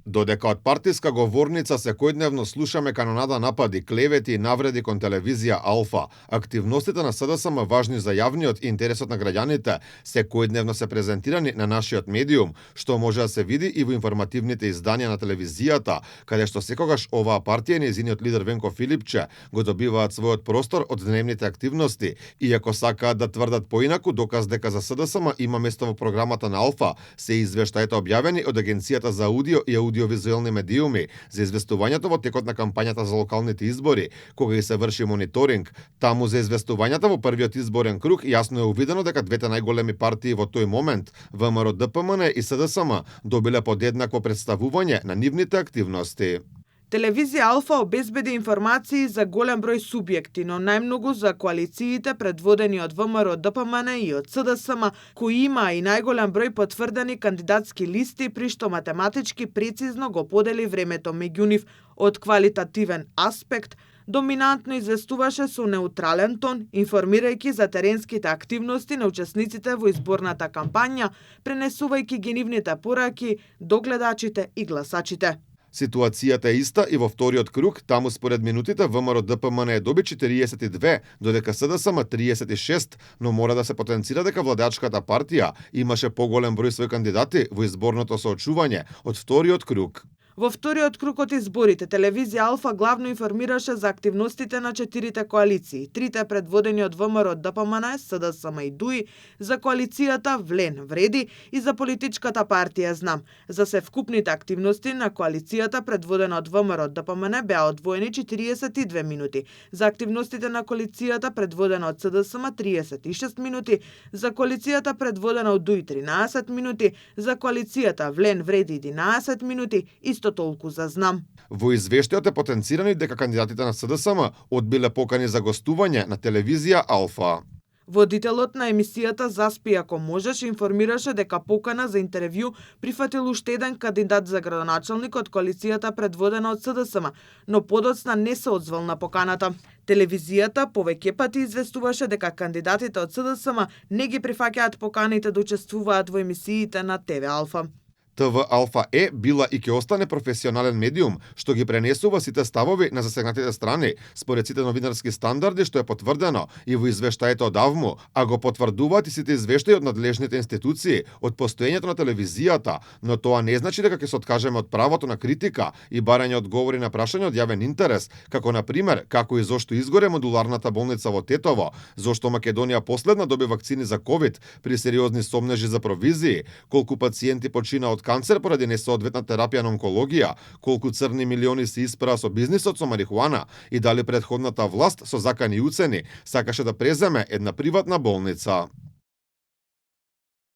Додека од партиска говорница секојдневно слушаме канонада напади, клевети и навреди кон телевизија Алфа, активностите на СДСМ важни за јавниот и интересот на граѓаните секојдневно се презентирани на нашиот медиум, што може да се види и во информативните изданија на телевизијата, каде што секогаш оваа партија и нејзиниот лидер Венко Филипче го добиваат својот простор од дневните активности, иако сакаат да тврдат поинаку, доказ дека за СДСМ има место во програмата на Алфа, се извештаите објавени од Агенцијата за аудио и аудиовизуелни медиуми за известувањето во текот на кампањата за локалните избори, кога и се врши мониторинг. Таму за известувањата во првиот изборен круг јасно е увидено дека двете најголеми партии во тој момент, ВМРО ДПМН и СДСМ, добиле подеднакво представување на нивните активности. Телевизија Алфа обезбеди информации за голем број субјекти, но најмногу за коалициите предводени од ВМРО ДПМН и од СДСМ, кои има и најголем број потврдени кандидатски листи, при што математички прецизно го подели времето меѓу нив. Од квалитативен аспект, доминантно известуваше со неутрален тон, информирајќи за теренските активности на учесниците во изборната кампања, пренесувајќи ги нивните пораки до гледачите и гласачите. Ситуацијата е иста и во вториот круг, таму според минутите ВМРО ДПМН доби 42, додека СДСМ 36, но мора да се потенцира дека владачката партија имаше поголем број своји кандидати во изборното соочување од вториот круг. Во вториот круг од изборите, телевизија Алфа главно информираше за активностите на 4 коалиции, 3 предводени од ВМРО ДПМН, СДСМ и ДУИ, за коалицијата Влен вреди и за политичката партија Знам. За севкупните активности на коалицијата предводена од ВМРО ДПМН беа одвоени 42 минути, за активностите на коалицијата предводена од СДСМ 36 минути, за коалицијата предводена од ДУИ 13 минути, за коалицијата Влен вреди 11 минути, исто толку за Знам. Во извештајот е потенцирано дека кандидатите на СДСМ одбиле покани за гостување на телевизија Алфа. Водителот на емисијата Заспи ако можеш информираше дека покана за интервју прифатил уште еден кандидат за градоначалник од коалицијата предводена од СДСМ, но подоцна не се одзвал на поканата. Телевизијата повеќе пати известуваше дека кандидатите од СДСМ не ги прифаќаат поканите да учествуваат во емисиите на ТВ Алфа. ТВ Алфа била и ќе остане професионален медиум, што ги пренесува сите ставови на засегнатите страни, според сите новинарски стандарди, што е потврдено и во извештаите од АВМУ, а го потврдуваат и сите извештаи од надлежните институции, од постоењето на телевизијата, но тоа не значи дека ќе се откажеме од правото на критика и барање одговори на прашања од јавен интерес, како на пример како и зошто изгоре модуларната болница во Тетово, зошто Македонија последна доби вакцини за ковид при сериозни сомнежи за провизии, колку пациенти почина од канцер поради несоодветна терапија на онкологија, колку црни милиони се испраа со бизнисот со марихуана и дали претходната власт со закани и уцени сакаше да преземе една приватна болница.